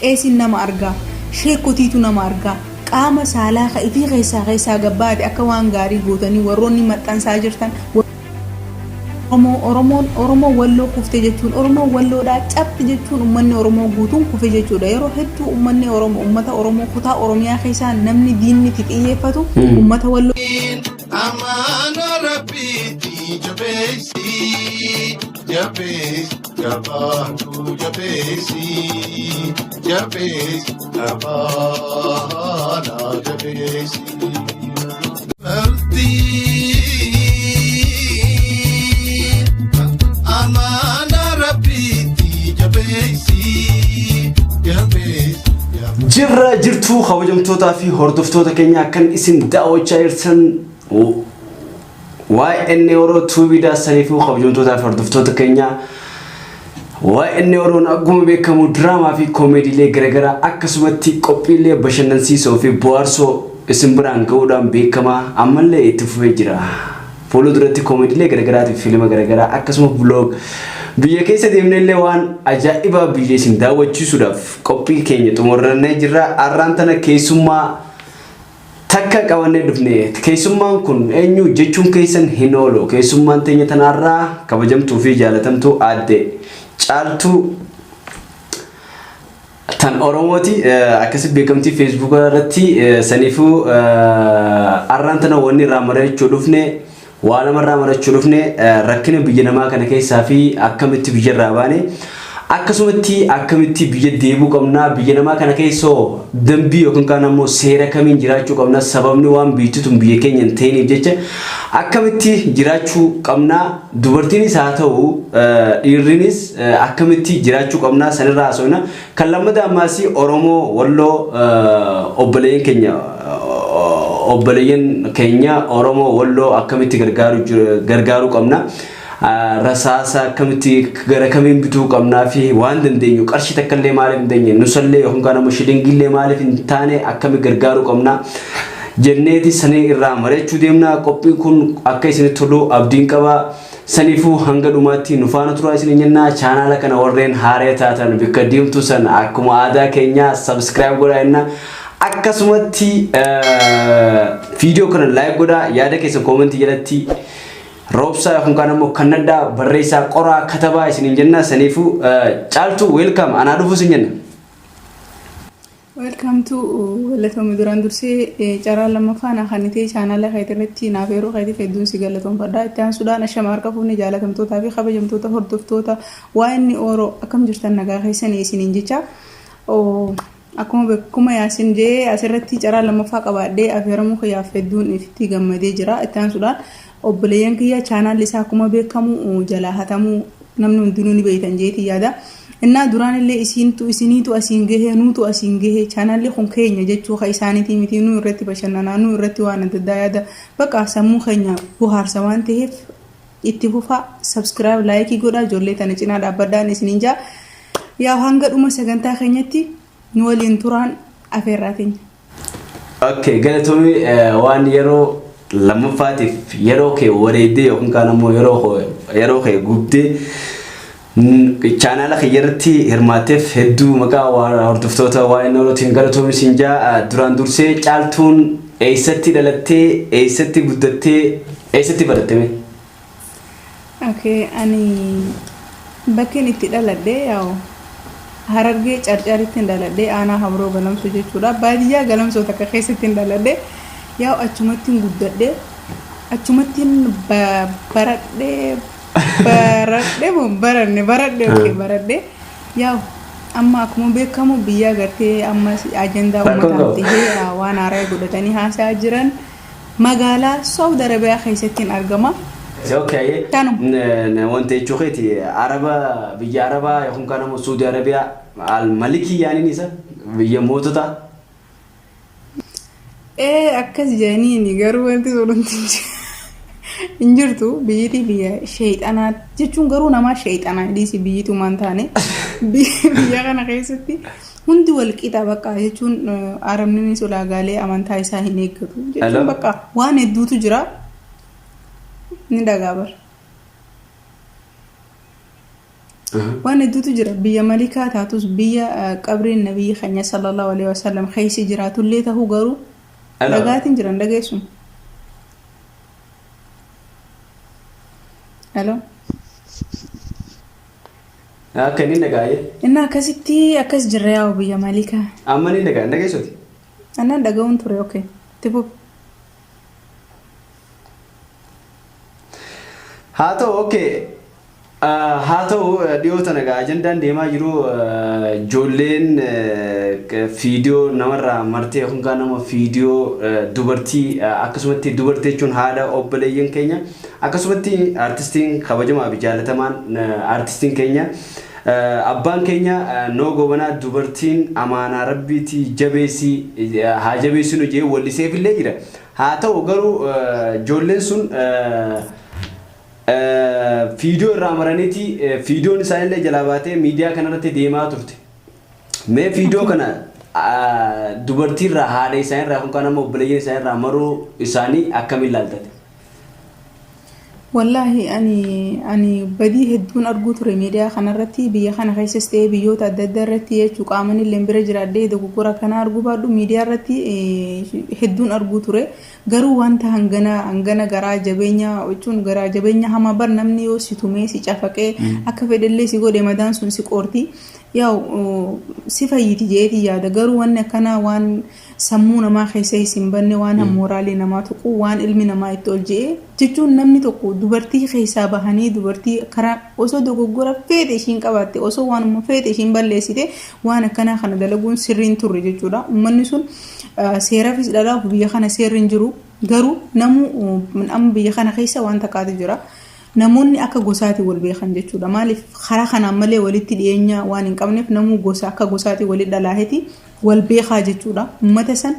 Qeesiin nama argaa, sheekkotiitu nama argaa, qaama saalaa ka ifii keessaa keessaa gad baate akka waan gaarii gootanii warroonni maxxansaa jirtan, Oromoo Oromoon Oromoo Walloo kufte jechuun Oromoon Walloodhaa cabte jechuun ummanni Oromoo guutuun kufe jechuudha. Yeroo hedduu ummanni Oromoo ummata Oromoo kutaa Oromiyaa keessaa namni diinni itti xiyyeeffatu ummata Walloo. Amaana Rabbiitti jabeessi, jabeessi, jabaadhu jabeessi, jabeessi, amaana jabeessi. Amaana Rabbiitti jabeessi, jabeessi. Jirra jirtuu kabajamtootaa fi hordoftoota keenya akkan isin daawwachaa jirtan YN Oro Tuubiidhaa saniifuu kabajamtootaa fi hordoftoota keenya YN Oroon akkuma beekamu diraamaa fi koomeediilee garaagaraa akkasumatti qophiilee bashannansiisoo fi bohaarsoo isin biraan ga'uudhaan beekamaa ammallee itti fufee jira. Fuula duratti koomeediilee garaagaraatii fi fiilma garaagaraa akkasuma vlog biyya keessa deemnellee waan ajaa'ibaa biyya isin daawwachiisuudhaaf qophii keenya xumurannee jirra. Har'aan tana keessummaa takka qabannee dhufne. Keessummaan kun eenyu jechuun keessan hin oolu. Keessummaan teenya tanaarraa kabajamtuu fi jaalatamtuu aadde Caaltuu tan Oromooti. Akkasi beekamtii Feesbuuka irratti saniifuu har'aan tana wanni irraa mari'achuu dhufne waa lama irraa mari'achuu dhufne rakkina biyya namaa kana keessaa fi akkamitti biyya irraa baane akkasumatti akkamitti biyya deebuu qabna biyya namaa kana keessoo dambii yookiin kaan ammoo seera kamiin jiraachuu qabna sababni waan biyyi tun biyya keenya hin ta'iniif jecha akkamitti jiraachuu qabna dubartiinis haa ta'u dhiirrinis akkamitti jiraachuu qabna sanirraa haasofna kan lammataa ammaas Oromoo Walloo obboleeyyan keenya obboleeyyan keenya Oromoo Walloo akkamitti gargaaruu qabna. Rasaasa akkamitti gara kamiin bituu qabnaa fi waan dandeenyu qarshii takka illee maaliif hin dandeenye nusallee yookaan kaan ammoo shilingii illee maaliif hin taane akkamitti gargaaruu qabna jenneeti sanii irraa mari'achuu deemna. Qophiin kun akka isinitti tolu abdiin qaba. Saniifuu hanga dhumaatti nu faana turaa isin jenna. Chaanaala kana warreen haaree taatan bakka deemtu sana akkuma aadaa keenyaa subscribe godhaa jenna. Akkasumatti viidiyoo kana like godhaa yaada keessan koomentii jalatti roobsaa yookaan kaan ammoo kannadhaa barreessaa qoraa katabaa isiniin jenna. Saniifuu Caaltuu welcome anaa dhufuu isin jenna. Welcome to galatoomi duraan dursee carraa lammaffaa naa kennitee chaanaala keetii irratti naaf yeroo keetiif hedduun si galatoomfadha. Itti aansuudhaan ashama harka fuunee jaalatamtootaa fi kabajamtoota hordoftoota YN Oro akkam jirtan nagaa keessanii isiniin jecha. Akkuma beekuma Yaasin jee asirratti carraa lammaffaa qabaadhee affeeramuu kiyyaaf hedduun itti gammadee jira. Itti aansuudhaan obboleeyyan kiyya chaanaalli isaa akkuma beekamu jalaa hatamuu namni hundinuu ni beektan jeetii yaada. Innaa duraan illee isiintu isiniitu asiin gahee nuutu asiin gahee chaanaalli kun keenya jechuu ka isaaniitii miti nu irratti bashannanaa nu irratti waan adda addaa yaada bakka sammuu keenya bohaarsa waan ta'eef itti fufaa subscribe like godhaa ijoollee tana cinaa dhaabbadhaan isiniin jaa yaa hanga dhuma sagantaa keenyatti nu waliin turaan afeerraa teenya. Okay, galatoomii waan yeroo lammaffaatiif yeroo kee wareeddee yookiin kaan ammoo yeroo kee gubdee chaanaala kiyya irratti hirmaatteef hedduu maqaa hordoftoota waa'ee Orootiin galatoomii siin jaa duraan dursee Caaltuun eessatti dhalattee eessatti guddattee eessatti baratte mee? Okay, ani bakkeen itti dhaladhe yaa'u Harargee Carcaritti hin dhaladhe aanaa Habroo Galamsoo jechuudha. Baadiyyaa Galamsoo takka keessatti hin dhaladhe. Yaa'u achumatti hin guddadhe. Achumatti hin baradhe baradhe moo baranne baradhe okay baradhe. Yaa'u amma akkuma beekamu biyya gartee amma ajandaa Rakkoon uummataaf qabu. tahee waan haaraa godhatanii haasa'aa jiran magaalaa Saudi Arabiyaa keessatti hin argama. Okay. Kanuma. Wanta jechuu keeti Araba biyya Arabaa yookiin kaan ammoo Suudi Arabiyaa al malikii yaaniin isa biyya mootota. Ee akkas jedhaniini garuu wanti sun hundi hin jirtu biyyitii biyya sheexanaa jechuun garuu namaa sheexanaa dhiisi biyyitumaan taane biyya kana keessatti hundi wal qixa bakka jechuun arabninis ulaagaalee amantaa isaa hin eeggatu Hello? jechuun bakka waan hedduutu jira ni dhagaa bara. Waan hedduutu jira. Biyya malikaa taatus, biyya qabriin nabiyyi keenya sallallahu alaihi wasallam keessa jiraatullee ta'uu, garuu dhagaatiin jiran dhageessu. Hello. Akka inni dhagaayee. Inni akkasitti akkas jirra yaa'u biyya malikaa. Amma ni dhagaa dhageessuuti. Annan dhaga'uun ture, okay. Tifu. Haa ta'u, okay. Haa ta'u, dhiyoo tana egaa ajandaan deemaa jiru ijoolleen fiidiyoo namarraa martee yookaan nama fiidiyoo dubartii, akkasumatti dubartii jechuun haadha obboleeyyan keenya, akkasumatti artistiin kabajamaa fi jaalatamaan artistiin keenya abbaan keenya Noo Gobanaa "Dubartiin amaanaa rabbiitii jabeessii, haa jabeessinu" jee walliseefillee jira. Haa ta'u garuu ijoolleen sun fiidiyoo irraa maraniiti fiidiyoon isaanillee jalaa baatee miidiyaa kanarratti deemaa turte. Mee fiidiyoo kana dubartiirraa, haadha isaaniirraa yookaan ammoo obboleeyyan isaaniirraa maruu isaanii akkamiin ilaaltate? Wallaahi ani badii hedduun arguu ture miidiyaa kanarratti, biyya kana keessas ta'ee biyyoota adda addaa irratti jechuu. Qaaman illee bira jiraadhee dogoggora kana arguu baadhu, miidiyaa irratti hedduun arguu ture. Garuu wanta hangana hangana garaa jabeenya jechuun garaa jabeenya hamaa bar, namni yoo si tumee, si cafaqee, akka fedhellee si godhe, madaan sun si qoorti, yaa'u si fayyiti jeetii yaada. Garuu wanni akkanaa waan sammuu namaa keessa hin banne, waan mooraalii namaa tuqu, waan ilmi namaa itti ol je'ee jechuun, namni tokko dubartii keessaa bahanii dubartii karaa osoo dogoggora feete ishiin qabaatte, osoo waanuma feete ishiin balleessite, waan akkanaa kana dalaguun sirriin turre jechuudha. Uummanni sun seeraafis dhalaaf biyya kana seerri hin jiru. Garuu namu amma biyya kana keessa waan takkaatu jira. Namoonni akka gosaati wal beekan jechuudha. Maaliif? Karaa kanaan malee walitti dhiyeenya waan hin qabneef namuu gosa akka gosaati walitti dhalaaheti wal beekaa jechuudha. Uummata san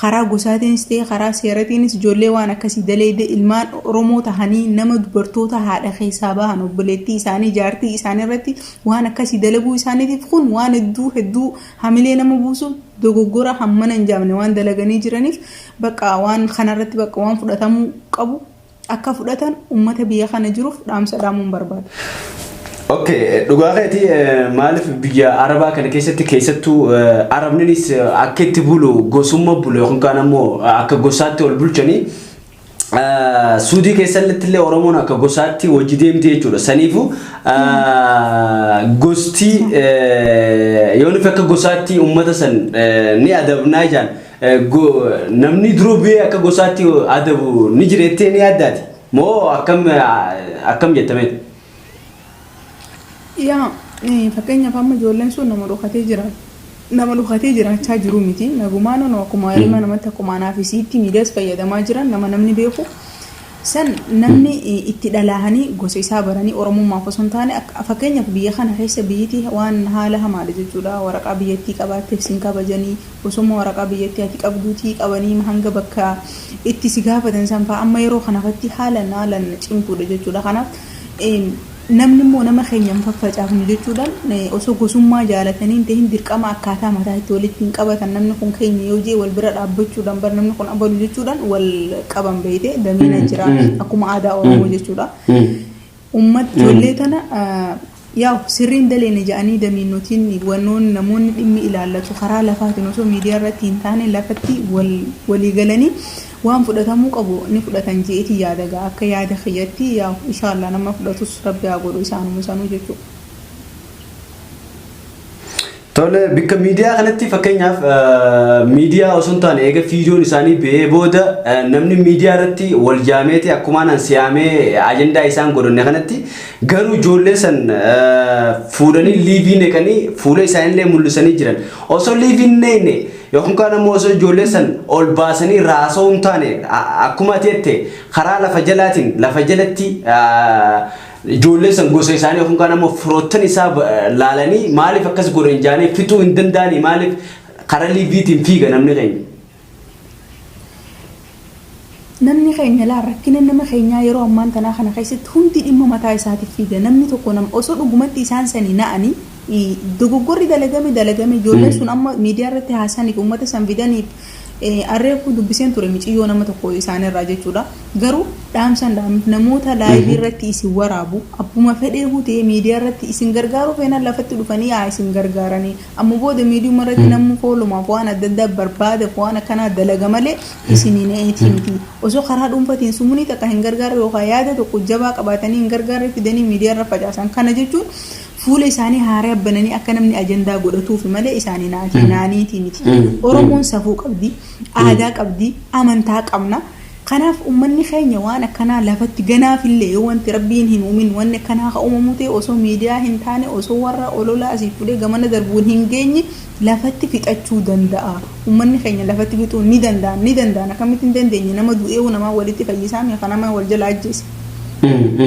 karaa gosaatiinis ta'e karaa seeratiinis ijoollee waan akkasii daleede, ilmaan Oromoo tahanii nama dubartoota haadha keessaa bahan, obboleettii isaanii, jaartii isaanii irratti waan akkasii dalaguu isaaniitiif, kun waan hedduu hedduu hamilee nama buusu, dogoggora hammana hin jaamne waan dalaganii jiraniif, bakka waan kanarratti bakka waan fudhatamuu qabu akka fudhatan uummata biyya kana jiruuf dhaamsa dhaamuun barbaada. Okay, dhugaa keetii. Maaliif biyya Arabaa kana keessatti, keessattuu Arabninis akka itti bulu gosummaa bulu yookaan ammoo akka gosaatti ol bulchanii, Suudii keessatti illee Oromoon akka gosaatti hojii deemti jechuudha. Saniifuu gosti yoo nufi akka gosaatti uummata san ni adabnaa jaan, namni duruu biyya akka gosaatti adabu ni jireettee ni yaaddaati. Moo akkam akkam jettamee? Yaa, fakkeenyaaf amma ijoolleen sun nama dhokatee jira. Nama dhokatee jiraachaa jiru miti. Nagumaan akkuma ilma namatti, akkuma anaaf isiitti miidiyaas fayyadamaa jiran, nama namni beeku. San namni itti dhalaahanii gosa isaa baranii Oromummaaf osoo hin taane, fakkeenyaaf biyya kana keessa biyyiti waan haala hamaadha jechuudha. Waraqaa biyyattii qabaatteef sin kabajanii, osoma waraqaa biyyattii ati qabduutii qabanii hanga bakka itti si gaafatan san fa'a amma yeroo kanafatti haalan haalan cimtuudha jechuudha. Kanaaf namni immoo nama keenya hin faffacaafnu jechuudhaan, osoo gosummaa jaalatanii hin ta'in, dirqama akkaataa mataa itti walitti hin qabatan, namni kun keenya yoo jee wal bira dhaabbachuudhaan, bar namni kun abalu jechuudhaan wal qaban beeyte, damiina jira akkuma aadaa Oromoo jechuudha. Uummat ijoollee tana yaa sirriin daleene jedhanii damiinotiin wannoonni namoonni dhimmi ilaallatu karaa lafaatiin osoo miidiyaa irratti hin taane lafatti walii galanii waan fudhatamuu qabu ni fudhatan je'eeti yaada gaa. Akka yaada kiyyatti yaa inshaallah nama fudhatus rabbi haa godhu isaanuma sanuu jechuudha. Tole, bikka miidiyaa kanatti fakkeenyaaf miidiyaa osoo hin taane, eega fiidiyoon isaanii ba'ee booda namni miidiyaa irratti wal jaameeti akkumaan an siyaamee ajandaa isaan godhanne kanatti, garuu ijoollee san fuudhanii live neqanii fuula isaaniillee mul'isanii jiran. Osoo live hin neeyne yookaan kaan ammoo osoo ijoollee san ol baasanii raasoo hin taane, akkuma ati jette karaa lafa jalaatiin lafa jalatti ijoollee san gosa isaanii yookaan kaan ammoo firoottan isaa laalanii maaliif akkas godhan jaanii fixuu hin danda'anii? Maaliif karaa liveiitiin fiiga namni keenya? Namni keenya laa, rakkina nama keenyaa yeroo ammaan tanaa kana keessatti hundi dhimma mataa isaatiif fiiga. Namni tokko nama osoo dhugumatti isaan sanii na'anii dogoggorri dalagame dalagame, ijoolleen sun amma miidiyaa irratti haasaniif, uummata san fidaniif Arreefu dubbiseen ture miciyyoo nama tokko isaanirraa jechuudha. Garuu dhaamsan dhaamif namoota live irratti isin waraabu, abbuma fedheehu ta'ee miidiyaa irratti isin gargaaruu feenan lafatti dhufanii haa isin gargaaranii. Amma booda miidiyuma irratti namni foolumaaf waan adda addaa barbaadaf waan akkanaa dalaga malee isinii na'eetii miti. Osoo karaa dhuunfatiin sumunii takka hin gargaarre yookaan yaada tokko jabaa qabaatanii hin gargaarre fidanii miidiyaa irra facaasan. Kana jechuun fuula isaanii haaraa bananii akka namni ajandaa godhatuufi malee isaanii naaniitii miti. Oromoon safuu qabdi, aadaa qabdi, amantaa qabna. Kanaaf uummanni keenya waan akkanaa lafatti ganaafillee yoo wanti Rabbiin hin uumin wanni akkanaa ka uumamu ta'e, osoo miidiyaa hin taane, osoo warra ololaa asii fuudhee gamana darbuun hin geenye lafatti fixachuu danda'a. Uummanni keenya lafatti fixuu ni danda'an, ni danda'an. Akkamitti hin dandeenye? Nama du'eewu namaa walitti fayyisaa mi kan nama wal jala ajjeese.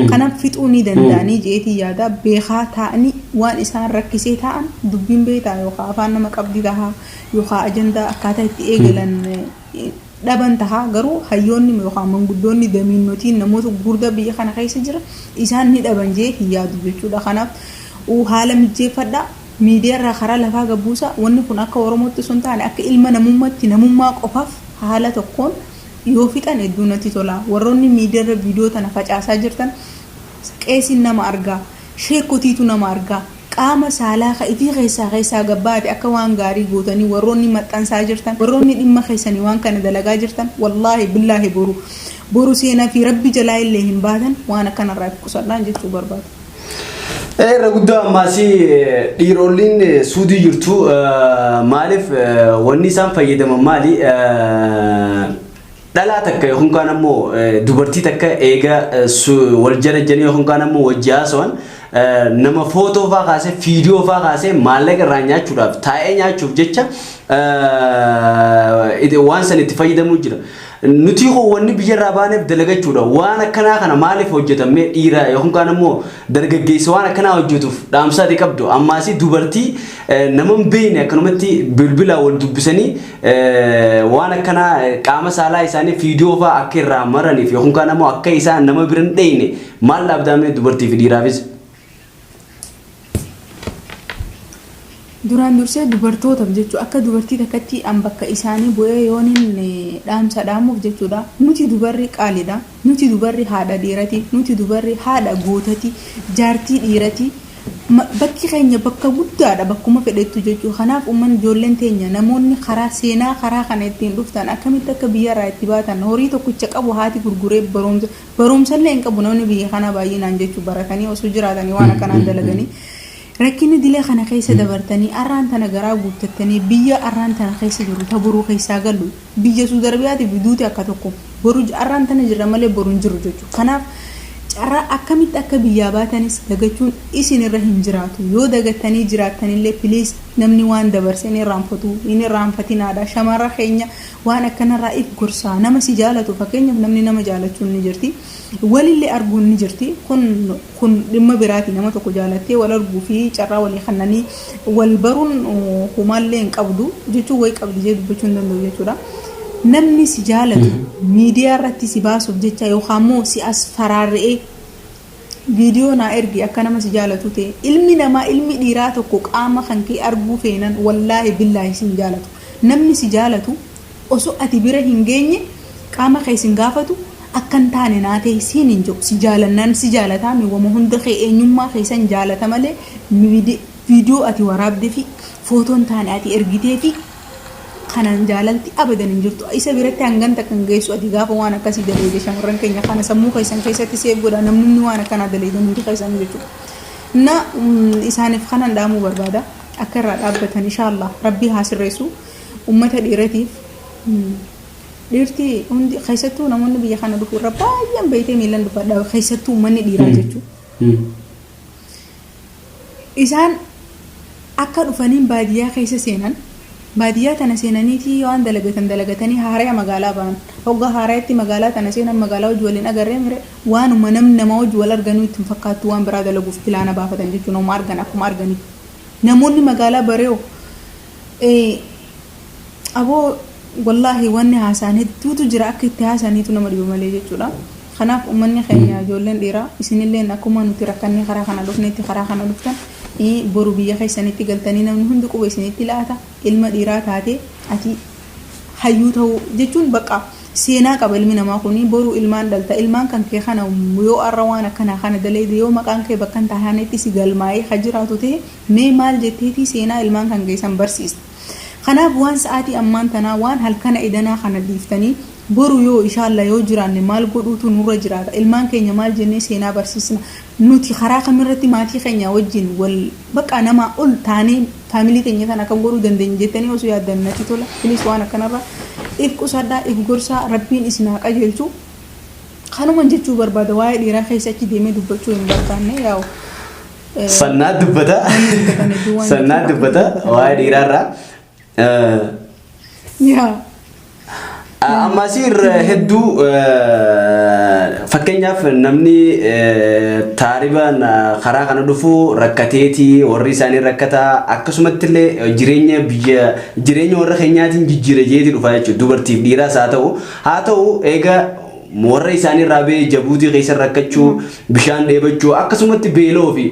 Kanaaf fixuu ni danda'anii jeetii yaada. Beekaa ta'anii waan isaan rakkisee ta'an dubbiin beektaa yookaan afaan nama qabdi tahaa yookaan ajandaa akkaataa itti eegalan dhaban tahaa, garuu hayyoonni yookaan manguddoonni, damiinnotiin, namoota gurguddaa biyya kana keessa jira, isaan ni dhaban jee hin yaadu jechuudha. Kanaaf haala mijjeeffadhaa, miidiyaa irraa karaa lafaa gabbuusa. Wanni kun akka Oromootti sun taane, akka ilma namummaatti, namummaa qofaaf haala tokkoon yoo fixan hedduu natti tola. Warroonni miidiyaa irra viidiyoo tana facaasaa jirtan, qeesiin nama argaa, sheekotiitu nama argaa. Qaama saalaa ka ifii keessaa keessaa gabbaate akka waan gaarii gootanii warroonni maxxansaa jirtan, warroonni dhimma keessanii waan kana dalagaa jirtan, wallaahi billaahi, boru boru seenaa fi Rabbi jalaa illee hin baatan. Waan akkanarraa qusadhaan jechuu barbaada. Irra guddaa ammaasii dhiiroliin Suudii jirtu maaliif wanni isaan fayyadaman maali? Dhalaa takka yookaan kaan ammoo dubartii takka eega wal jala janii yookaan kaan ammoo wajji haasawan, nama footoo faa kaasee, viidiyoo faa kaasee maallaqa irraa nyaachuudhaaf, taa'ee nyaachuuf jecha waan san itti fayyadamuu jira. Nuti hoo wanni biyya irraa baaneef dalagachuudha. Waan akkanaa kana maaliif hojjetamee? Dhiira yookaan kaan ammoo dargaggeessa waan akkanaa hojjetuuf dhaamsaati qabdu. Ammaasii dubartii nama hin beekne akkanumatti bilbilaa wal dubbisanii waan akkanaa qaama saalaa isaanii viidiyoo fa'aa akka irraa maraniif yookaan kaan ammoo akka isaan nama bira hin dheyne maal dhaabdaamee dubartii fi dhiiraafis? Duraan dursee dubartootaaf jechuudha. Akka dubartii takkatti an bakka isaanii bu'ee yoonin dhaamsa dhaamuuf jechuudha. Nuti dubarri qaaliidha. Nuti dubarri haadha dhiirati. Nuti dubarri haadha gootati. Jaartii dhiirati. Bakki keenya bakka guddaadha bakkuma fedhettu jechuudha. Kanaaf uummanni, ijoolleen teenya, namoonni karaa seenaa karaa kana ittiin dhuftan, akkamitti akka biyyarraa itti baatan, horii tokkicha qabu haati gurguree, barumsa barumsallee hin qabu namni biyya kanaa baay'inaan jechuu, baratanii osoo jiraatanii waan akkanaan dalaganii. Rakkinni dilee kana keessa dabartanii arraan tana garaa guuttattanii biyya arraan tana keessa jiru ta boruu keessaa galu, biyya Suudi Arabiyaatiif duuti akka tokko, boru arraan tana jirra malee boru hin jiru jechuudha. Kanaaf carraa akkamitti akka biyyaa baatanis dagachuun isin irra hin jiraatu. Yoo dagattanii jiraattanillee, please, namni waan dabarse hin irraanfatu, hin irraanfatinaadha. Shamarra keenya waan akkanarraa if gorsaa. Nama si jaalatu, fakkeenyaaf namni nama jaalachuun ni jirti. Walillee arguun ni jirti. Kun dhimma biraati. Nama tokko jaalattee wal arguu fi carraa walii kennanii wal baruun humaallee hin qabdu jechuun, wayi qabdi jee dubbachuu hin danda'u jechuudha. Namni si jaalatu miidiyaa irratti si baasuuf jecha yookaan immoo si as faraarre'ee viidiyoo naa ergi akka nama si jaalatu ta'e, ilmi namaa, ilmi dhiiraa tokko qaama kan kee arguu feenan, wallaahi billaahi si hin jaalatu. Namni si jaalatu osoo ati bira hin geenye qaama kee sin gaafatu, akka hin taane naa ta'e siin hin jiru. Si jaalannaan si jaalataa miwwama hunda kee, eenyummaa keessan jaalata malee viidiyoo ati waraabdee fi footoon taane ati ergitee fi kanaan jaalalti abadan hin jirtu. Isa biratti hangan takka hin geessu ati gaafa waan akkasii daleede. Shamarran keenya, kana sammuu keessan keessatti seef godha, namni waan akkanaa daleedan hundi keessan jechuudha. Na isaaniif kanan dhaamuu barbaada. Akka irraa dhaabbatan inshaallah Rabbii haa sirreessu. Ummata dhiiratiif, dhiirti hundi, keessattuu namoonni biyya kana dhufu irra baay'een beektee miilan dubbadha, keessattuu uummanni dhiiraa jechuudha. Isaan akka dhufaniin baadiyyaa keessa seenan, baadiyyaa tana seenaniitii waan dalagatan dalagatanii haaraya magaalaa ba'an. Hoggaa haarayatti magaalaa tana seenan, magaalaa hojii waliin agarree mire, waanuma namni nama hojii wal arganuu ittiin fakkaattu waan biraa dalaguuf pilaana baafatan jechuudha. Nama argan akkuma arganitti. Namoonni magaalaa baree'oo aboo, wallaahi wanni haasa'an hedduutu jira, akka itti haasa'aniitu nama dhiba malee jechuudha. Kanaaf uummanni keenya, ijoolleen dhiiraa, isinilleen akkuma nuti rakkannee karaa kana dhufnetti karaa kana dhuftan, boru biyya keessanitti galtanii namni hundi quba isinitti laata. Ilma dhiiraa taate ati Hayyuu ta'uu jechuun bakka seenaa qaba. Ilmi namaa kun boruu ilmaan dhalta. Ilmaan kan kee kana yoo arra waan akkanaa kana daleede, yoo maqaan kee bakka hin taanetti si galmaa'ee ha jiraatu ta'e, mee maal jetteetii seenaa ilmaan kan keessan barsiista? Kanaaf waan sa'aatii ammaan tanaa, waan halkana edanaa kana dhiiftanii, boru yoo inshaalla yoo jiraanne maal godhuutu nurra jiraata? Ilmaan keenya maal jennee seenaa barsiisna? Nuti karaa kamirratti maatii keenya wajjin wal bakka namaa ol taanee faamilii keenya kana akkam godhuu dandeenya jettanii osoo yaaddan natti tola. Please, waan akkanarra if qusadhaa, if gorsaa. Rabbiin isin haa qajeelchu. Kanuman jechuu barbaada. Waa'ee dhiiraa keessa achi deemee dubbachuu hin barbaanne yaa'u. Sannaa dubbata. Sannaa dubbata waa'ee dhiiraarraa. Yaa. Ammasii irra hedduu, fakkeenyaaf namni taaribaan karaa kana dhufu rakkateetii, warri isaanii rakkataa, akkasumatti illee jireenya biyya, jireenya warra keenyaatiin jijjiira jeetii dhufa jechuudha. Dubartiif dhiiraas haa ta'u, eega warra isaanii irraa ba'ee Jabuutii keessa rakkachuu, bishaan dheebachuu, akkasumatti beeloo fi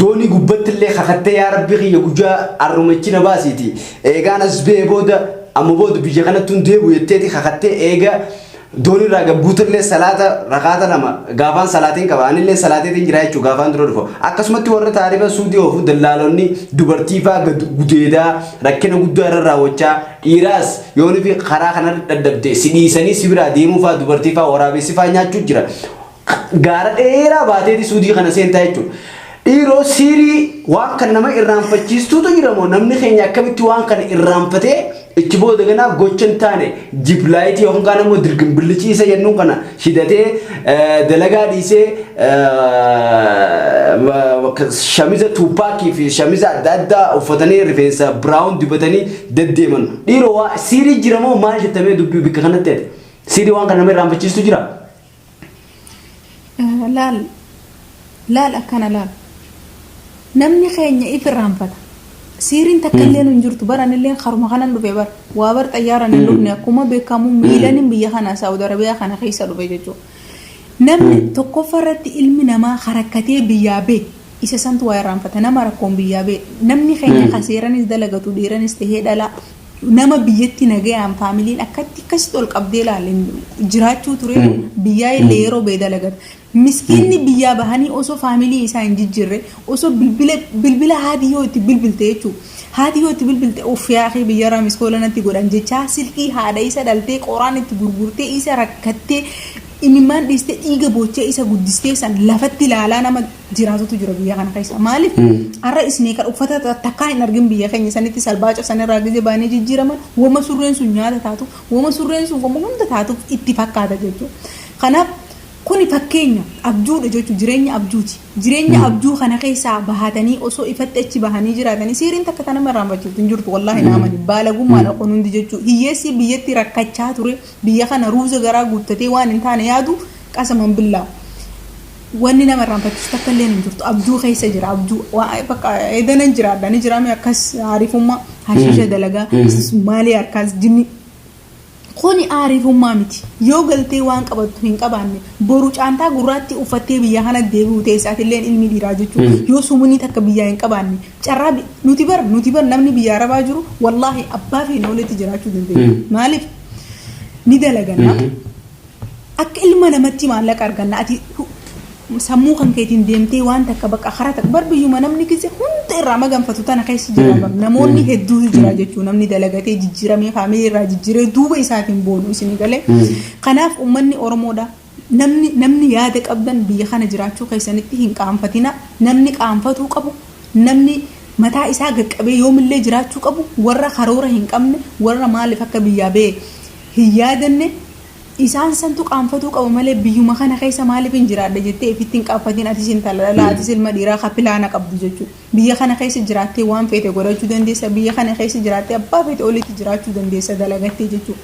doonii gubbatti illee kakattee, "Yaa Rabbi kiyya, guyyaa arrumachi na baasiiti, eegaan as ba'ee booda, amma booda biyya kanatti hin deebi'u," jetteeti kakattee, eega doonii irraa gabbuutillee salaata rakaata lama gaafaan salaatiin qaba, anillee salaateetiin jira jechuudha gaafaan dura dhufu. Akkasumatti warra taarifa suudii oofu dallaalonni dubartii faa gudeedaa, rakkina guddaa irra raawwachaa, dhiiraas yoonii fi karaa kanarra dadhabde si dhiisanii si biraa deemuu faa, dubartii faa waraabessi faa nyaachuu jira. Gaara dheeraa baateeti suudii kana seentaa jechuudha. Dhiiroo, siirii waan kana nama irraanfachiistuutu jira moo namni keenya akkamitti waan kana irraanfatee ichi booda ganaa gocha hin taane, jiblaayitii yookaan kaan immoo dirgimbiliciisa jennuun kana shidatee, dalagaa dhiisee, shamiza tuupaakii fi shamiza adda addaa uffatanii, rifeensa brown dibatanii deddeeman? Dhiiroo, waa siirii jira moo maal jettamee dubbii bikka kanatti ati? Siirii waan kana nama irraanfachiistu jira? Laal, laal, akkana laal. Namni keenya if irraanfata. Siiriin takka illee hin jirtu. Baranillee karuma kanan dhufe bar. Waa bar, xayyaaraan hin dhufne. Akkuma beekamu miilanin biyya kana, Saawud Arabiyaa kana keessa dhufe jechuudha. Namni tokkoffaa irratti ilmi namaa harakkatee biyyaa bee isa santu waa irraanfata. Nama rakkoon biyyaa bee, namni keenya kaseeranis dalagatu, dhiiranis tahee dhalaa, nama biyyatti nagayaan faamiliin akkatti akkasitti ol qabdee ilaalle jiraachuu ture, biyyaa illee yeroo bee dalagata. Miskiinni biyyaa bahanii osoo faamilii isaa hin jijjiirre, osoo bilbila bilbila haati yoo itti bilbilte jechuudha. Haati yoo itti bilbilte, "Uff, yaaqii biyyarraa miskoola natti godhan," jechaa silkii haadha isa dhaltee qoraan itti gurgurtee, isa rakkattee, imimmaan dhiistee, dhiiga boochee isa guddistee san lafatti ilaalaa nama jiraatutu jira biyya kana keessa. Maaliif? Har'a isneekar uffata takkaa hin argin biyya keenya sanitti salbaaca sanirraa gizee baanee jijjiiraman, wama surreen sun nyaata taatu, wama surreen sun wama hunda taatuuf itti fakkaata jechuudha. Kanaaf kuni fakkeenya abjuudha jechuudha, jireenya abjuuti. Jireenya abjuu kana keessaa bahatanii osoo ifatti achi bahanii jiraatanii, siiriin takka tana irraanfachuutu hin jirtu. Wallaahi naamani baalagummaadha kun hundi jechuudha. Hiyyeessi biyyatti rakkachaa ture biyya kana ruuza garaa guuttatee waan hin taane yaadu, qasaman billaa. Wanni nama irraanfachiisu takka illee hin jirtu. Abjuu keessa jira. Abjuu bakka edanan jiraadha ni jiraame, akkas aarifummaa hashiisha dalagaa maalii harkaas jinni. Kuni aarifummaa miti. Yoo galtee waan qabattu hin qabaanne, boru caantaa gurraatti uffattee biyya kana deebi'u teessaatilleen ilmi dhiiraa jechuudha. Yoo sumunii takka biyyaa hin qabaanne, carraa nuti bar namni biyya arabaa jiru wallaahi abbaa feene olitti jiraachuu dandeenya. Maaliif? Ni dalaganna. Akka ilma namatti maallaqa arganna. Ati sammuu kan keetiin deemtee waan takka bakka karaa takka bar biyyuma namni kise hunda irraa maganfatu tana keessa jira bar. Namoonni hedduutu jira jechuudha. Namni dalagatee jijjiiramee, faamilii irraa jijjiiree, duuba isaatiin boonu isin galee. Kanaaf uummanni Oromoodha. Namni yaada qabdan biyya kana jiraachuu keessanitti hin qaanfatina. Namni qaanfatuu qabu, namni mataa isaa gaqqabee yoomillee jiraachuu qabu, warra karoora hin qabne, warra maaliif akka biyyaa ba'e hin yaadanne, isaan santu qaanfatuu qaba malee, biyyuma kana keessa maaliif hin jiraadha jettee ifitti hin qaanfatin. Atis intala dhalaa, atis ilma dhiiraa ka pilaana qabdu jechuudha. Biyya kana keessa jiraattee waan feete godhachuu dandeessa. Biyya kana keessa jiraattee abbaa feete olitti jiraachuu dandeessa dalagattee jechuudha.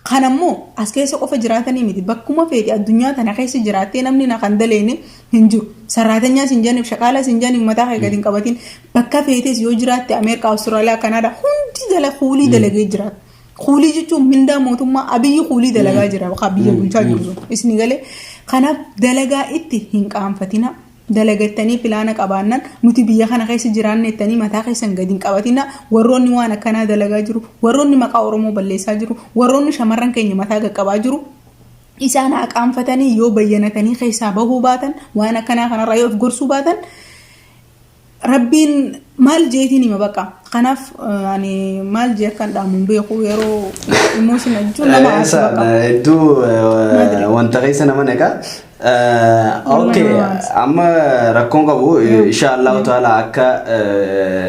Kanammoo as keessa qofa jiraatanii miti, bakkuma feete addunyaa tana keessa jiraattee namni na kan daleene hin jiru. Sarraatanyaas hin jenneef, shaqaalaas hin jenneef, mataa kee gadi hin qabatin. Bakka feetes yoo jiraatte, Ameerikaa, Awustiraaliyaa, Kanaadaa, hundi dala kuulii dalagee jiraata. Kuulii jechuun mindaa mootummaa Abiyyi kuulii dalagaa jira, bakka biyya bulchaa jiru sun. Isin galee? Kanaaf dalagaa itti hin qaanfatina. Dalagattanii pilaana qabaannan nuti biyya kana keessa jiraanne jettanii mataa keessan gadi hin qabatina. Warroonni waan akkanaa dalagaa jiru, warroonni maqaa Oromoo balleessaa jiru, warroonni shamarran keenya mataa qaqqabaa jiru, isaan haa qaanfatanii. Yoo bayyanatanii keessaa bahuu baatan, waan akkanaa kanarraa yoo of gorsuu baatan, Rabbiin maal jeetiin hima baqa. Kanaaf ani maal jee akkan dhaamu hin beeku, yeroo emotion jechuun nama aarsu baqa. Hedduu wanta keessa nama naqa. Okay, amma rakkoon qabu, insha Allahu ta'ala akka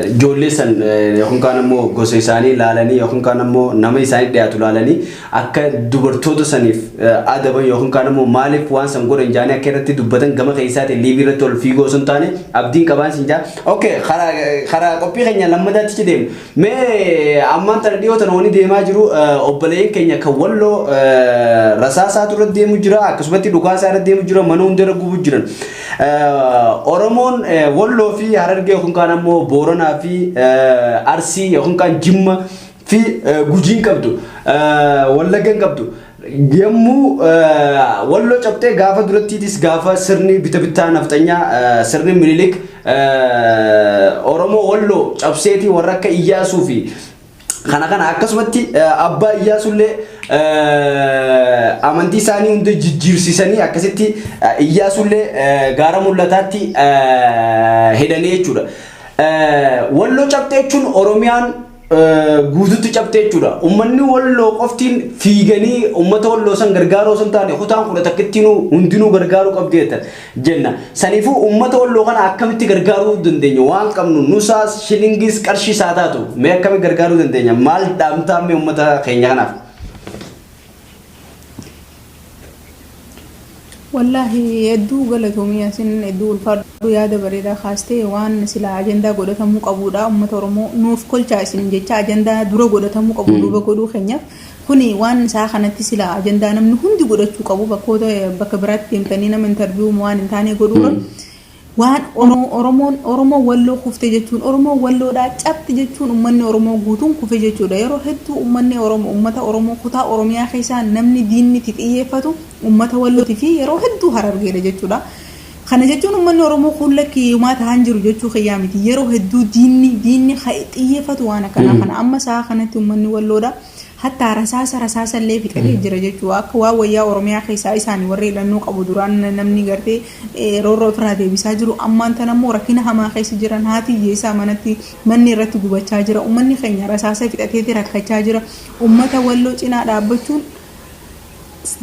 ijoollee san yookaan kaan ammoo gosa isaanii ilaalanii yookaan kaan ammoo nama isaanii dhiyaatu ilaalanii akka dubartoota saniif adaban yookaan kaan ammoo maaliif waan san godhan jaanii akka irratti dubbatan gama keessaatiin liivii irratti ol fiigoo osoo hin taane abdiin qabaan sin jaa. Okay, karaa qophii keenya lammataatti deemu. Mee ammaan tana dhiyoo tana wani deemaa jiru, obboleeyyan keenya kan Walloo rasaasaatu irra deemu jira, akkasumatti dhukaasaa irra deemu jira, mana hunda irra gubuu jiran. Oromoon Walloo fi Harargee yookaan kaan ammoo Booranaa fi Arsii yookaan kaan Jimma fi Gujiin qabdu, Wallaggan qabdu. Yommuu Walloo cabxee gaafa durattiitis, gaafa sirni bita bittaa nafxanyaa, sirni Minilik Oromoo Walloo cabseetii warra akka Iyyaasuu fi kana akkasumatti abbaa Iyyaasullee amantii isaanii hunda jijjiirsisanii akkasitti Iyyaasullee gaara mul'ataatti hidhanii jechuudha. Walloo cabxee jechuun Oromiyaan guututti cabxee jechuudha. Uummanni Walloo qoftiin fiiganii uummata Walloo san gargaaruu osoo hin taane kutaan 11ttiinuu hundinuu gargaaruu qabdi jettan jenna. Saniifuu uummata Walloo kana akkamitti gargaaruu dandeenya? Waan qabnu nusaas, shilingis, qarshii isaa taatu mee akkamitti gargaaruu dandeenya? Maal dhaamtaa mee uummata keenya kanaaf? Wallaahi hedduu galatoomii, asin hedduu ulfaadhu, yaada bareedaa kaastee. Waan silaa ajandaa godhatamuu qabudha. Uummata Oromoo nuuf kolchaa isin jecha, ajandaa dura godhatamuu qabu duuba godhuu keenyaaf kuni waan isaa kanatti silaa ajandaa namni hundi godhachuu qabu. Bakkoota bakka biraatti deemtanii nama interview waan hin taane godhuura. Waan Oromoon, Oromoo Walloo kufte jechuun, Oromoo Walloodhaa cabti jechuun, uummanni Oromoo guutuun kufe jechuudha. Yeroo hedduu uummanni Oromoo, uummata Oromoo kutaa Oromiyaa keessaa namni diinni itti xiyyeeffatu uummata Wallootii fi yeroo hedduu Harargeedha jechuudha. Kana jechuun uummanni Oromoo kun lakkii hiyyumaa ta'an jiru jechuu kiyyaa miti. Yeroo hedduu diinni xiyyeeffatu waan akkanaa kana. Amma sa'a kanatti uummanni Walloodha. Hattaa rasaasa illee fixatee jira jechuudha. Akka waan wayyaa Oromiyaa keessaa isaanii warri hidhannoo qabu duraan namni gartee roorroo ofirraa deebisaa jiru. Ammaan tana immoo rakkina hamaa keessa jiran, haati hiyyeessaa manatti manni irratti gubachaa jira. Uummanni keenya rasaasa fixateeti rakkachaa jira. Uummata Walloo cinaa dhaabbachuun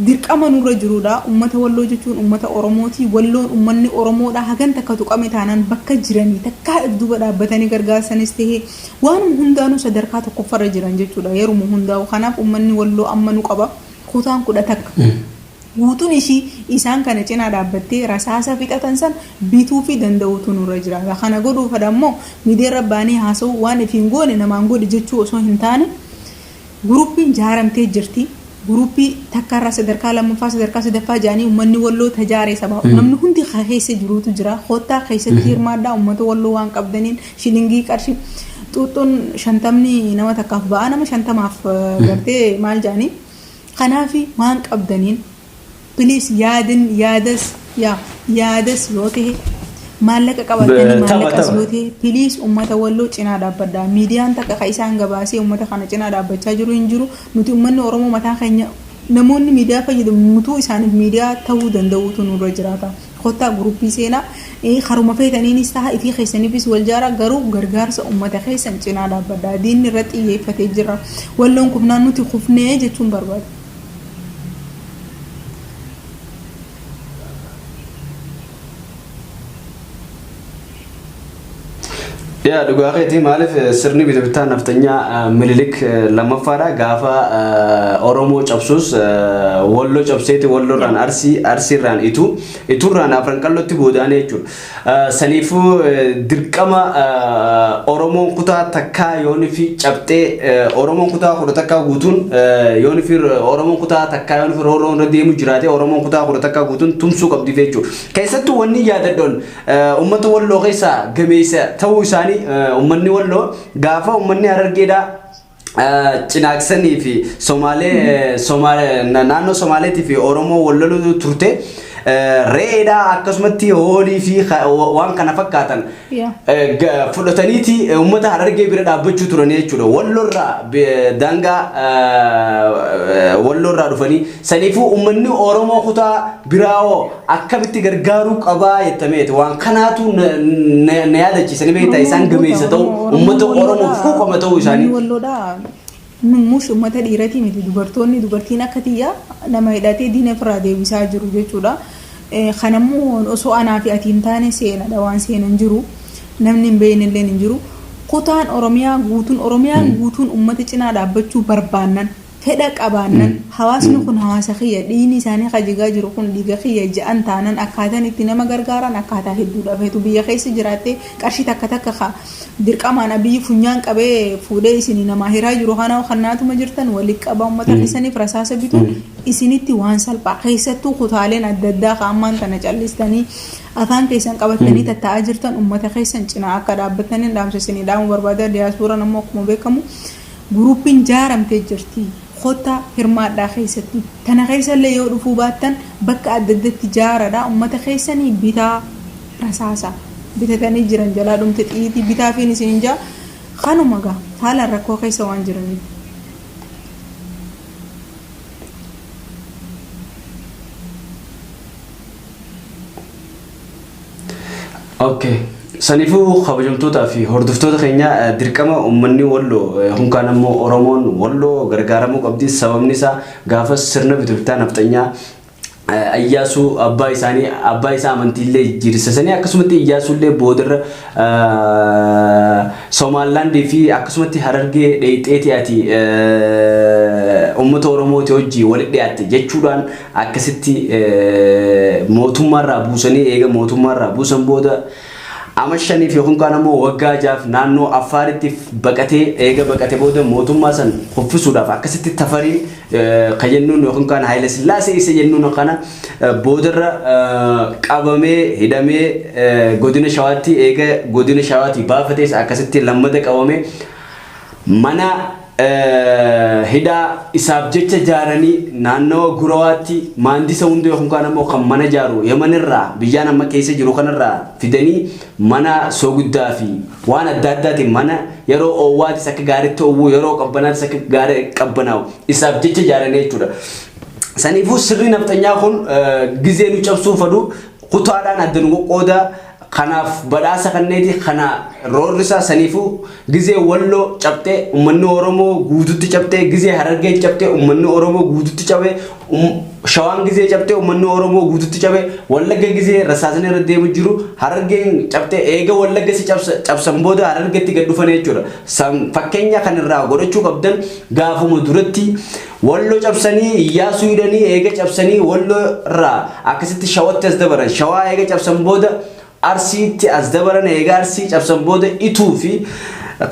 dirqama nurra jirudha. Uummata Walloo jechuun uummata Oromooti. Walloon uummanni Oromoodha. Hagan takka tuqame taanaan bakka jiranii takkaa if duuba dhaabbatanii gargaarsanis ta'ee waanuma hundaanuu sadarkaa tokkoffarra jiran jechuudha. Yeruma hundaa'u kanaaf uummanni Walloo amma nu qaba. Kutaan 11. Guutuun ishii isaan kana cinaa dhaabbattee rasaasa fixatan san bituu fi danda'uutu nurra jiraata. Kana godhuufadha immoo miidiyaarra baanee haasa'u, waan ifiin goone namaan godhi jechuu osoo hin taane, Groupiin jaaramtee jirti. Groupii takkaarraa sadarkaa lammaffaa, sadarkaa sadaffaa jedhanii uummanni Walloo tajaaree sabaa. Namni hundi keessa jiruutu jira. Kottaa keessatti hirmaadhaa, uummata Walloo waan qabdaniin shilingii, qarshii xuuxxuun 50 nama takkaaf ba'a, nama 50f gartee maal jedhanii. Kanaaf waan qabdaniin please yaadin, yaadas yaa yaadas yoo ta'e, maallaqa qabatanii maallaqas yoo ta'e, please uummata Walloo cinaa dhaabbadha. Miidiyaan takka ka isaan gabaasee uummata kana cinaa dhaabbachaa jiru hin jiru. Nuti uummanni Oromoo mataa keenya, namoonni miidiyaa fayyadamu nutuu isaaniif miidiyaa ta'uu danda'uutu nurra jiraata. Kottaa groupii seenaa, karuma feetaniinis ta'a, ifii keessaniifis wal jaaraa, garuu gargaarsa uummata keessan cinaa dhaabbadha. Diinni irratti xiyyeeffatee jira. Walloon kufnaan nuti kufnee jechuun barbaada. Yaa, dhugaa keetii. Maaliif sirni bita bittaa naftanyaa Minilik lammaffaadha gaafa Oromoo cabsus Walloo cabseeti, Walloorraan Arsii, Arsiirraan Ituu, Ituurraan Afran Qallootti boodaanee jechuudha. Saniifuu dirqama Oromoon kutaa takkaa yooni fi cabxee, Oromoon kutaa 11 guutuun yooni fi Oromoon kutaa takkaa yooni fi roorroon irra deemu jiraate, Oromoon kutaa 11 guutuun tumsuu qabdi jechuudha. Keessattuu wanni yaadadhoon uummata Walloo keessaa gameessa ta'uu isaanii, uummanni Walloo gaafa uummanni Harargeedhaa Cinaaksanii fi Somaalee, naannoo Somaaleetii fi Oromoo wal loluu turte. Re'eedha akkasumatti hoolii fi waan kana fakkaatan fudhataniiti uummata Harargee bira dhaabbachuu turanii jechuudha. Wallorraa daangaa Walloorraa dhufanii saniifuu uummanni Oromoo kutaa biraawoo akkamitti gargaaruu qabaa jettameeti waan kanaatu na yaadachiisanii beektaa isaan gameessa ta'u uummata Oromoof quuqama ta'uu isaanii. Walloodhaa Mummush uummata dhiiratii miti dubartoonni dubartiin akka tiyyaa nama hidhatee diina ofirraa deebisaa jiru jechuudha. Kanammoo osoo anaa fi ati hin taane seenadha waan seenan jiru. Namni hin beekne illee hin jiru. Kutaan Oromiyaa guutuun Oromiyaan guutuun uummata cinaa dhaabbachuu barbaannan fedha qabaannan hawaasni kun hawaasa kiyya dhiigni isaanii kajigaa jiru kun dhiiga kiyya ja'an taanan akkaataan itti nama gargaaran akkaataa hedduudha. Feetu biyya keessa jiraattee qarshii takka takka ka dirqamaan Abiyyi funyaan qabee fuudhee isinii namaa hiraa jiru kana kannaatuma jirtan walitti qabaa uummata keessaniif rasaasa bituun isinitti waan salphaa keessattuu kutaaleen adda addaa ka ammaan tana callistanii afaan keessan qabattanii tattaa'aa jirtan uummata keessan cinaa akka dhaabbattaniin dhaamsa isinii dhaamuu barbaada. Diyaaspooraan ammoo akkuma beekamu guruupiin jaaramtee jirti. Kottaa hirmaadhaa keessatti. Tana keessallee yoo dhufuu baattan bakka adda addatti jaaradha uummata keessanii bitaa rasaasa bitatanii jiran jalaa dhumte xiyiitii bitaafiin isin jaa kanuma gaa haalaan rakkoo keessa waan jiraniif. Okay. Saniifuu kabajamtootaa fi hordoftoota keenya dirqama uummanni Walloo yookaan ammoo Oromoon Walloo gargaaramuu qabdi. Sababni isaa gaafa sirna bittaa nafxanyaa Iyyaasuu abbaa isaanii abbaa isaa amantiillee jijjiirsisanii akkasumatti Iyyaasuullee boodarra Somaalilaandii fi akkasumatti Harargee dheeyxeeti ati uummata Oromooti hojii walitti dhiyaatte jechuudhaan akkasitti mootummaarraa buusanii eega mootummaarraa buusan booda ama shaniif yookiin kaan ammoo waggaa jaaf naannoo Affaaritti baqatee eega baqate booda mootummaa san kuffisuudhaaf akkasitti Tafariin ka jennuun yookiin kaan Haayile Sillaasee isa jennuun kana boodarra qabamee hidhamee godina Shawaatti eega godina Shawaatii baafatees akkasitti lammata qabamee mana hidhaa isaaf jecha jaaranii naannawa Gurawaatti maandisa hunda yookiin kaan ammoo kan mana jaaru Yamanirraa biyyaan amma keessa jiru kanarraa fidanii mana soogiddaa fi waan adda addaatiin mana yeroo oowwaatis akka gaariitti oowwuu yeroo qabbanaatis akka gaarii qabbanaa'u isaaf jecha jaaranii jechuudha. Saniifuu sirni nafxanyaa kun gizee nu cabsuu fadu kutaadhaan adda nu qoqqoodaa kanaaf badhaasa kanneeti kana roorrisaa. Saniifuu gizee Walloo cabxee uummanni Oromoo guututti cabxee, gizee Harargee cabxee uummanni Oromoo guututti cabee, Shawaan gizee cabxee uummanni Oromoo guututti cabee, Wallagga gizee rasaasni irra deemu jiru Harargeen cabxee eega Wallagga si cabsan booda Harargeetti gad dhufan jechuudha. Fakkeenya kan irraa godhachuu qabdan gaafuma duratti Walloo cabsanii Iyyaasuu hidhanii eega cabsanii Walloo irraa akkasitti Shawatti as dabaran. Shawaa eega cabsan booda Arsiitti as dabaran, eega Arsii cabsan booda Ituu fi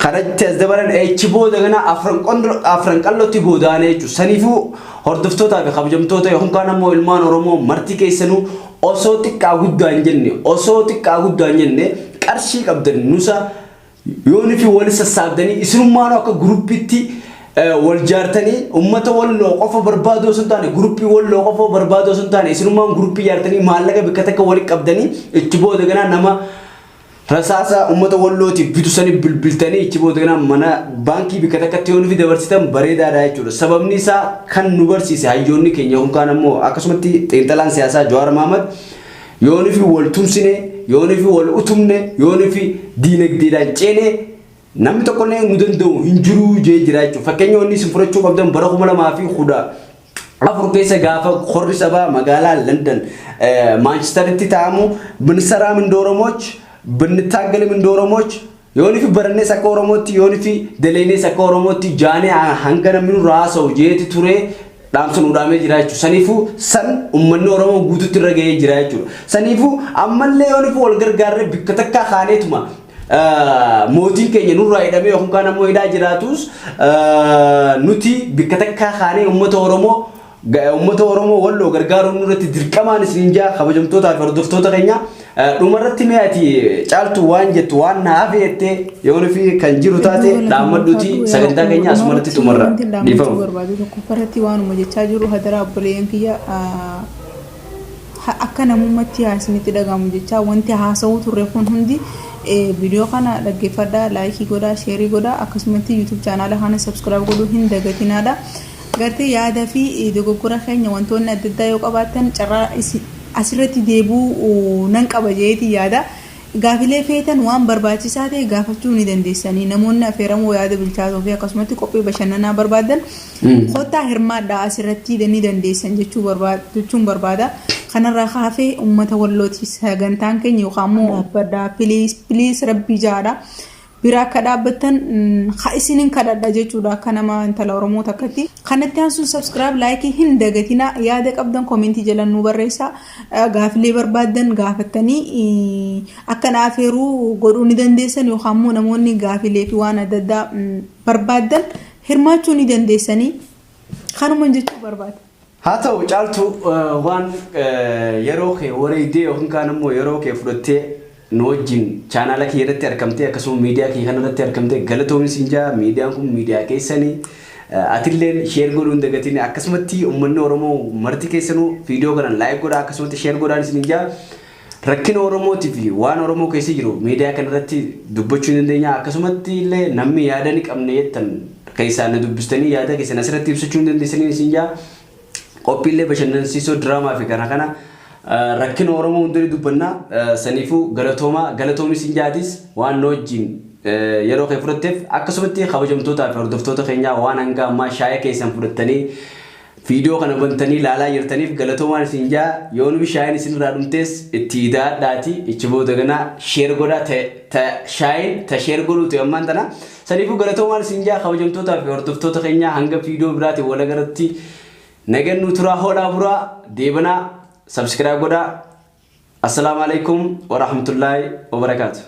kanatti as dabaran, echi booda gana Afran Qallootti godaanee jechuudha. Saniifuu hordoftootaa fi kabajamtoota yookaan kaan ammoo ilmaan Oromoo marti keessanuu osoo xiqqaa guddaa hin jenne, osoo xiqqaa guddaa hin jenne, qarshii qabdan nusa yoonii fi wal sassaabdanii isinummaanuu akka guruppiitti wal jaartanii ummata Walloo qofa barbaaduu osoo hin taane, guruppii Walloo qofa barbaaduu osoo hin taane, isinummaan guruppii jaartanii maallaqa bakka takka walitti qabdanii ichi booda ganaa nama rasaasa ummata Wallootiif bitu sanii bilbiltanii ichi booda ganaa mana baankii bakka takkatti yoo nufi dabarsitan bareedaadha jechuudha. Sababni isaa kan nu barsiise hayyoonni keenya yookaan ammoo akkasumatti xiinxalaan siyaasaa Jawaar Mahmad yoo nufi wal tumsine, yoo nufi wal utumne, yoo nufi diinagdeedhaan ceene namni tokkollee nu danda'u hin jiru jee jira jechuudha. Fakkeenya wanni isin fudhachuu qabdan bara 2014 keessa gaafa korri sabaa magaalaa London Maanchesteritti taa'amu ብንሰራም እንደ ኦሮሞዎች ብንታገልም እንደ ኦሮሞዎች yoo nufi barannees akka Oromootti, yoo nufi daleenees akka Oromootti jaanee hanga namni nurraa haasa'u jeeti ture dhaamsa nu dhaamee jira jechuudha. Saniifuu san uummanni Oromoo guututti irra gahee jira jechuudha. Saniifuu ammallee yoo nufi wal gargaarree bikka takkaa kaaneetuma mootiin keenya nurraa hidhamee yookaan kaan ammoo hidhaa jiraatus nuti bikka takkaa kaanee uummata Oromoo Walloo gargaaruun nurratti dirqamaan isiniin jaa. Kabajamtootaa fi hordoftoota keenya, dhumarratti mee ati Caaltu waan jettu waan na hafe jettee yoo nufi kan jiru taate dhaammadhuuti sagantaa keenya asumarratti xumurra, dhiifama. Barbaadu tokkoffaratti waanuma jechaa jiru hadaraa obboleeyyan kiyya. Akka namummatti haa isinitti dhagahamu jechaa wanti haasa'uu turre kun hundi viidiyoo kana dhaggeeffadhaa, like godhaa, share godhaa, akkasumatti YouTube chaanaala kana subscribe godhuu hin dagatinaadha. Gartee yaada fi dogoggora keenya wantoonni adda addaa yoo qabaattan carraa asirratti deebi'uu nan qaba jeetii yaada. Gaafilee feetan waan barbaachisaa ta'e gaafachuu ni dandeessanii. Namoonni affeeramoo yaada bilchaatoo fi akkasumatti qophii bashannanaa barbaadan kottaa hirmaadhaa, asirratti ni dandeessan jechuun barbaada. Kanarraa kaafee uummata Wallooti sagantaan keenya yookaan immoo dhaabbadhaa, please, please, rabbii jaadha. Bira akka dhaabbattan isinin kadhadha jechuudha akka nama intala Oromoo takkatti. Kanatti aansuun subscribe, like hin dagatina. Yaada qabdan comment jala nu barreessa. Gaafilee barbaaddan gaafattanii akka na afeeruu godhuu ni dandeessan yookaan immoo namoonni gaafilee fi waan adda addaa barbaaddan hirmaachuu ni dandeessanii. Kanuma jechuu barbaada. Haa ta'u, Caaltu, waan yeroo kee wareegdee yookiin kaan immoo yeroo kee fudhattee nu wajjin chaanaala kee irratti argamtee, akkasuma miidiyaa kee kana irratti argamtee, galatoomi siin jaa. Miidiyaan kun miidiyaa keessanii, atilleen share godhuu hin dagatin. Akkasumatti uummanni Oromoo marti keessanuu viidiyoo kana like godhaa, akkasumatti share godhaan isin jaa. Rakkina Oromootii fi waan Oromoo keessa jiru miidiyaa kana irratti dubbachuu hin dandeenya. Akkasumatti illee namni yaada ni qabne jettan keessaa na dubbistanii yaada keessan asirratti ibsachuu hin dandeessanii isin jaa. Qophiilee bashannansiisoo, diraamaa fi kana kana, rakkina Oromoo hundanii dubbannaa. Saniifuu galatoomaa, galatoomis hin jaatis waan nu wajjin yeroo kee fudhatteef. Akkasumatti kabajamtootaa fi hordoftoota keenyaa, waan hanga ammaa shaaya keessan fudhattanii viidiyoo kana bantanii ilaalaa jirtaniif galatoomaan isin jaa. Yoo nu shaayin isin irraa dhumtees itti idaadhaati ichi booda ganaa share godhaa, shaayin ta share godhuu ta'e ammaan tana. Saniifuu galatoomaan isin jaa, kabajamtootaa fi hordoftoota keenyaa. Hanga viidiyoo biraatiin wal agarratti nagannu turaa, hoolaa buraa deebanaa, subscribe godhaa. Assalaamu alaikum warahmatullaahi wabarakaatu.